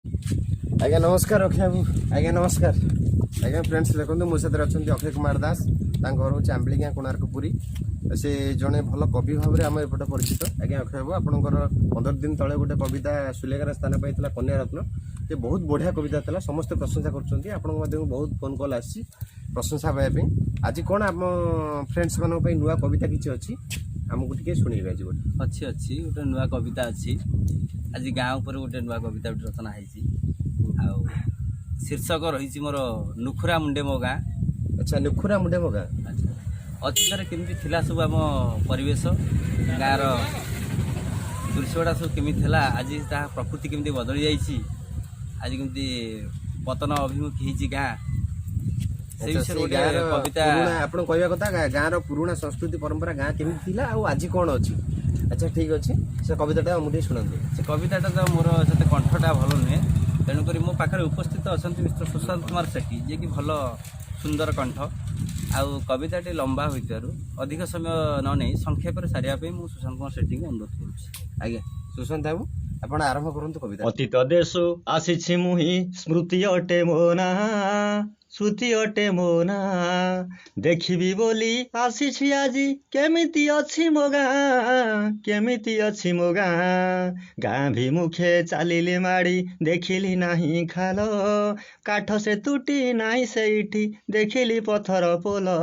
ଆଜ୍ଞା ନମସ୍କାର ଅକ୍ଷୟ ବାବୁ। ଆଜ୍ଞା ନମସ୍କାର। ଆଜ୍ଞା ଫ୍ରେଣ୍ଡସ୍, ଦେଖନ୍ତୁ, ମୋ ସାଥିରେ ଅଛନ୍ତି ଅକ୍ଷୟ କୁମାର ଦାସ। ତାଙ୍କ ଘର ହେଉଛି ଆମ୍ବିଳିଗାଁ, କୋଣାର୍କ, ପୁରୀ। ସେ ଜଣେ ଭଲ କବି ଭାବରେ ଆମ ଏପଟେ ପରିଚିତ। ଆଜ୍ଞା ଅକ୍ଷୟ ବାବୁ, ଆପଣଙ୍କର 15 ଦିନ ତଳେ ଗୋଟେ କବିତା ସୁଲେଖାର ସ୍ଥାନ ପାଇଥିଲା, କନ୍ୟା ରତ୍ନ। ସେ ବହୁତ ବଢ଼ିଆ କବିତା ଥିଲା, ସମସ୍ତେ ପ୍ରଶଂସା କରୁଛନ୍ତି। ଆପଣଙ୍କ ମଧ୍ୟକୁ ବହୁତ ଫୋନ୍ କଲ୍ ଆସିଛି ପ୍ରଶଂସା ପାଇବା ପାଇଁ। ଆଜି କ'ଣ ଆମ ଫ୍ରେଣ୍ଡସ୍ ମାନଙ୍କ ପାଇଁ ନୂଆ କବିତା କିଛି ଅଛି? ଆମକୁ ଟିକେ ଶୁଣେଇବେ ଆଜି ଗୋଟେ। ଅଛି, ଅଛି, ଗୋଟେ ନୂଆ କବିତା ଅଛି। ଆଜି ଗାଁ ଉପରେ ଗୋଟେ ନୂଆ କବିତା ଗୋଟେ ରଚନା ହେଇଛି ଆଉ ଶୀର୍ଷକ ରହିଛି ମୋର "ନୁଖୁରା ମୁଣ୍ଡେ ମୋ ଗାଁ"। ଆଚ୍ଛା, "ନୁଖୁରା ମୁଣ୍ଡେ ମୋ ଗାଁ"। ଆଚ୍ଛା, ଅତୀତରେ କେମିତି ଥିଲା ସବୁ ଆମ ପରିବେଶ, ଗାଁର ଦୃଶ୍ୟ ଗୁଡ଼ା ସବୁ କେମିତି ଥିଲା, ଆଜି ତାହା ପ୍ରକୃତି କେମିତି ବଦଳି ଯାଇଛି, ଆଜି କେମିତି ପତନ ଅଭିମୁଖୀ ହେଇଛି ଗାଁ, ସେଇ ଆଚ୍ଛା, ବିଷୟରେ ସେଇ ଗୋଟେ ଗାଁର କବିତା। ପୁରୁଣା, ଆପଣ କହିବା କଥା ଗାଁର ପୁରୁଣା ସଂସ୍କୃତି ପରମ୍ପରା, ଗାଁ କେମିତି ଥିଲା ଆଉ ଆଜି କ'ଣ ଅଛି। ଆଚ୍ଛା, ଠିକ ଅଛି, ସେ କବିତାଟା ଆମକୁ ଟିକେ ଶୁଣାନ୍ତୁ। ସେ କବିତାଟା ତ ମୋର ସେତେ କଣ୍ଠଟା ଭଲ ନୁହେଁ, ତେଣୁକରି ମୋ ପାଖରେ ଉପସ୍ଥିତ ଅଛନ୍ତି ମିଷ୍ଟର ସୁଶାନ୍ତ କୁମାର ସେଠୀ, ଯିଏକି ଭଲ ସୁନ୍ଦର କଣ୍ଠ। ଆଉ କବିତାଟି ଲମ୍ବା ହୋଇଥିବାରୁ ଅଧିକ ସମୟ ନ ନେଇ ସଂକ୍ଷେପରେ ସାରିବା ପାଇଁ ମୁଁ ସୁଶାନ୍ତ କୁମାର ସେଠୀଙ୍କୁ ଅନୁରୋଧ କରୁଛି। ଆଜ୍ଞା ସୁଶାନ୍ତ ବାବୁ, ଆପଣ ଆରମ୍ଭ କରନ୍ତୁ କବିତା। ଅତୀତ ଦେଶୁ ଆସିଛି ମୁହିଁ, ସ୍ମୃତି ଅଟେ ମୋ ନାଁ, ଶ୍ରୁତି ଅଟେ ମୋ ନାଁ। ଦେଖିବି ବୋଲି ଆସିଛି ଆଜି, କେମିତି ଅଛି ମୋ ଗାଁ, କେମିତି ଅଛି ମୋ ଗାଁ। ଗାଁ ଭିମୁଖେ ଚାଲିଲି ମାଡ଼ି, ଦେଖିଲି ନାହିଁ ଖାଲ। କାଠ ସେତୁଟି ନାହିଁ ସେଇଠି, ଦେଖିଲି ପଥର ପୋଲ।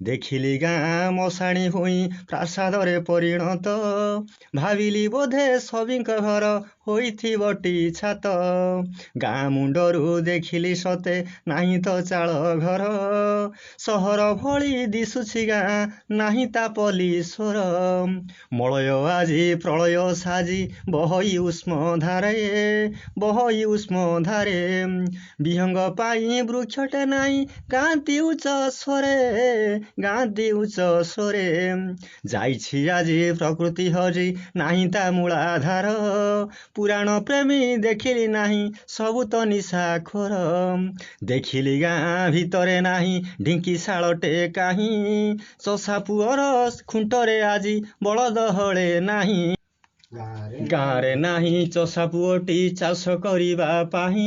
ଦେଖିଲି ଗାଁ ମଶାଣି ହୋଇ ପ୍ରାସାଦରେ ପରିଣତ। ଭାବିଲି ବୋଧେ ସଭିଙ୍କ ଘର ହୋଇଥିବଟି ଛାତ। ଗାଁ ମୁଣ୍ଡରୁ ଦେଖିଲି ସତେ ନାହିଁ ତ ଚାଳ ଘର। ସହର ଭଳି ଦିଶୁଛି ଗାଁ, ନାହିଁ ତା ପଲ୍ଲୀ ସ୍ୱର। ମଳୟ ଆଜି ପ୍ରଳୟ ସାଜି ବହଇ ଉଷ୍ମ ଧାରେ, ବହଇ ଉଷ୍ମ ଧାରେ। ବିହଙ୍ଗ ପାଇଁ ବୃକ୍ଷଟେ ନାହିଁ, ଗାଆନ୍ତି ଉଚ୍ଚ ସ୍ୱରେ, ଗାଆନ୍ତି ଉଚ୍ଚ ସ୍ୱରେ। ଯାଇଛି ଆଜି ପ୍ରକୃତି ହଜି, ନାହିଁ ତା ମୂଳାଧାର। ପୁରାଣ ପ୍ରେମୀ ଦେଖିଲି ନାହିଁ, ସବୁ ତ ନିଶାଖୋର। ଦେଖିଲି ଗାଁ ଭିତରେ ନାହିଁ ଢିଙ୍କିଶାଳଟେ କାହିଁ। ଚଷା ପୁଅର ଖୁଣ୍ଟରେ ଆଜି ବଳଦ ହଳେ ନାହିଁ। ଗାଁରେ ନାହିଁ ଚଷା ପୁଅଟି ଚାଷ କରିବା ପାଇଁ।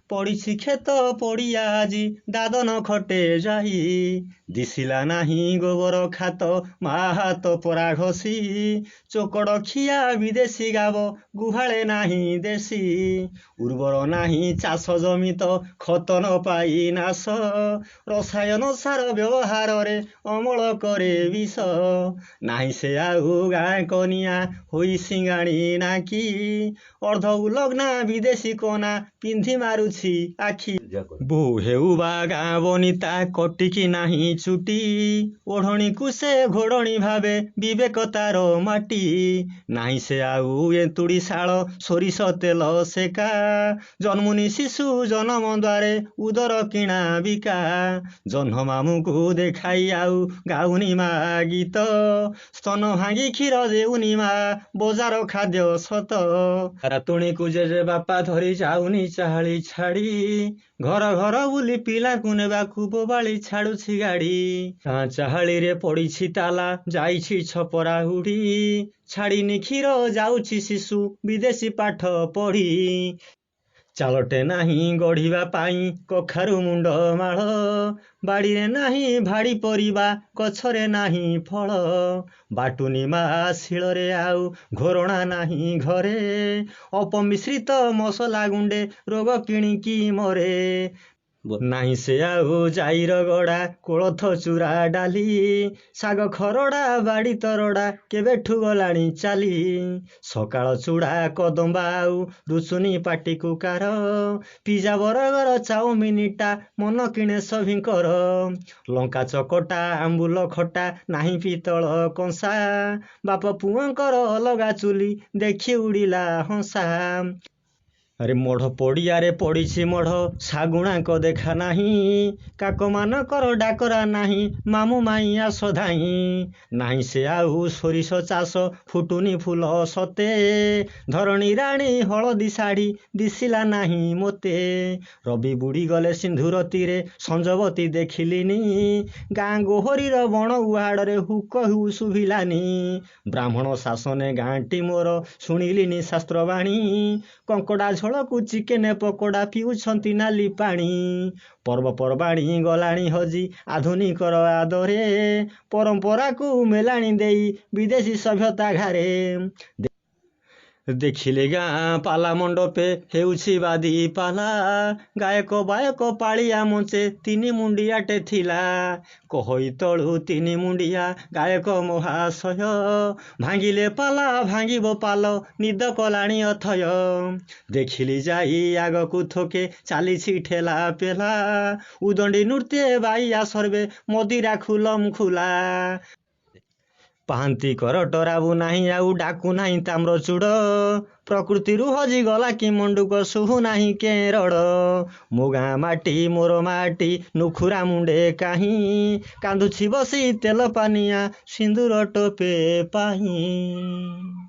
ପଡ଼ିଛି କ୍ଷେତ ପଡ଼ିଆ ଆଜି ଦାଦନ ଖଟେ ଯାଇ। ଦିଶିଲା ନାହିଁ ଗୋବର ଖାତ, ମା ହାତ ପରା ଘଷି। ଚୋକଡ଼ ଖିଆ ବିଦେଶୀ ଗାବ, ଗୁହାଳେ ନାହିଁ ଦେଶୀ। ଉର୍ବର ନାହିଁ ଚାଷ ଜମି ତ ଖତ ନ ପାଇ ନାଶ। ରସାୟନ ସାର ବ୍ୟବହାରରେ ଅମଳ କରେ ବିଷ। ନାହିଁ ସେ ଆଉ ଗାଁ କନିଆ ହୋଇ ସିଙ୍ଗାଣି ନାକି। ଅର୍ଦ୍ଧ ଉଲଗ୍ନା ବିଦେଶୀ କନା ପିନ୍ଧି ମାରୁଛି ଆଖି। ବୋହୂ ହେଉ ବା ଗାଁ ବନିତା, କଟିକି ନାହିଁ ଚୁଟି। ଓଢ଼ଣୀକୁ ସେ ଘୋଡ଼ଣୀ ଭାବେ, ବିବେକ ତାର ମାଟି। ନାହିଁ ସେ ଆଉ ଏନ୍ତୁଡ଼ି ଶାଳ, ସୋରିଷ ତେଲ ସେକା। ଜନ୍ମୁନି ଶିଶୁ ଜନମ ଦ୍ୱାରେ, ଉଦର କିଣା ବିକା। ଜହ୍ନ ମାମୁଁକୁ ଦେଖାଇ ଆଉ ଗାଉନି ମା ଗୀତ। ସ୍ତନ ଭାଙ୍ଗି କ୍ଷୀର ଦେଉନି ମା, ବଜାର ଖାଦ୍ୟ ସତ। ନାତୁଣୀକୁ ଜେଜେ ବାପା ଧରି ଯାଉନି ଚାହାଳି ଛାଡ଼ି। ଘର ଘର ବୁଲି ପିଲାକୁ ନେବାକୁ ବୋବାଳି ଛାଡୁଛି ଗାଡ଼ି। ଗାଁ ଚାହାଳିରେ ପଡ଼ିଛି ତାଲା, ଯାଇଛି ଛପରା ଉଡ଼ି। ଛାଡ଼ିନି କ୍ଷୀର, ଯାଉଛି ଶିଶୁ ବିଦେଶୀ ପାଠ ପଢ଼ି। ଚାଳଟେ ନାହିଁ ଗଢ଼ିବା ପାଇଁ, କଖାରୁ ମୁଣ୍ଡ ମାଳ। ବାଡ଼ିରେ ନାହିଁ ଭାଡ଼ି ପରିବା, ଗଛରେ ନାହିଁ ଫଳ। ବାଟୁନି ମା ଶିଳରେ ଆଉ, ଘୋରଣା ନାହିଁ ଘରେ। ଅପମିଶ୍ରିତ ମସଲା ଗୁଣ୍ଡେ, ରୋଗ କିଣିକି ମରେ। ନାହିଁ ସେ ଆଉ ଜାଇର ଗଡ଼ା, କୋଳଥ ଚୁରା ଡାଲି। ଶାଗ ଖରଡ଼ା, ବାଡ଼ି ତରଡ଼ା କେବେଠୁ ଗଲାଣି ଚାଲି। ସକାଳ ଚୁଡ଼ା କଦମ୍ବା ଆଉ ରୁଚୁନି ପାଟିକୁ କାର। ପିଜା, ବର୍ଗର, ଚାଉମିନଟା ମନ କିଣେ ସଭିଙ୍କର। ଲଙ୍କା ଚକଟା, ଆମ୍ବୁଲ ଖଟା, ନାହିଁ ପିତ୍ତଳ କଂସା। ବାପ ପୁଅଙ୍କର ଅଲଗା ଚୁଲି ଦେଖି ଉଡ଼ିଲା ହଂସା। ଆରେ ମଢ଼ ପଡ଼ିଆରେ ପଡ଼ିଛି ମଢ଼, ଶାଗୁଣାଙ୍କ ଦେଖା ନାହିଁ। କାକମାନଙ୍କର ଡାକରା ନାହିଁ, ମାମୁଁ ମାଇଁ ଆସ ଧାଇଁ। ନାହିଁ ସେ ଆଉ ସୋରିଷ ଚାଷ, ଫୁଟୁନି ଫୁଲ ସତେ। ଧରଣୀ ରାଣୀ ହଳଦୀ ଶାଢ଼ୀ ଦିଶିଲା ନାହିଁ ମୋତେ। ରବି ବୁଡ଼ିଗଲେ ସିନ୍ଧୁର ତୀରେ, ସଞ୍ଜବତୀ ଦେଖିଲିନି। ଗାଁ ଗୋହରୀର ବଣ ଉହାଡ଼ରେ ହୁକ ହୁ ଶୁଭିଲାନି। ବ୍ରାହ୍ମଣ ଶାସନେ ଗାଁଟି ମୋର, ଶୁଣିଲିନି ଶାସ୍ତ୍ରବାଣୀ। କଙ୍କଡ଼ା ଝୋଳ ଝୋଳକୁ ଚିକେନ ପକୋଡ଼ା, ପିଉଛନ୍ତି ନାଲି ପାଣି। ପର୍ବପର୍ବାଣୀ ଗଲାଣି ହଜି ଆଧୁନିକର ଆଦରେ, ପରମ୍ପରାକୁ ମେଲାଣି ଦେଇ ବିଦେଶୀ ସଭ୍ୟତା ଘାରେ। ଦେଖିଲେ ଗାଁ ପାଲା ମଣ୍ଡପେ ହେଉଛି ବାଦି ପାଲା, ଗାୟକ ବାୟକ ପାଳିଆ ମଞ୍ଚେ ତିନି ମୁଣ୍ଡିଆଟେ ଥିଲା। କହଇ ତଳୁ ତିନି ମୁଣ୍ଡିଆ ଗାୟକ ମହାଶୟ, ଭାଙ୍ଗିଲେ ପାଲା ଭାଙ୍ଗିବ ପାଲ, ନିଦ କଲାଣି ଅଥୟ। ଦେଖିଲି ଯାଇ ଆଗକୁ ଥୋକେ ଚାଲିଛି ଠେଲା ପେଲା, ଉଦଣ୍ଡି ନୃତ୍ୟେ ବାଇଆ ସର୍ବେ ମଦିରା ଖୁଲମ ଖୁଲା। ପାହାନ୍ତି କରଟରାବୁ ନାହିଁ ଆଉ ଡାକୁ ନାହିଁ ତାମ୍ରଚୂଡ଼, ପ୍ରକୃତିରୁ ହଜିଗଲା କି ମଣ୍ଡୁକ ଶୁଭୁ ନାହିଁ କେରଡ଼। ମୋ ଗାଁ ମାଟି ମୋର ମାଟି ନୁଖୁରା ମୁଣ୍ଡେ କାହିଁ, କାନ୍ଦୁଛି ବସି ତେଲ ପାନିଆ ସିନ୍ଦୁର ଟୋପେ ପାଇଁ।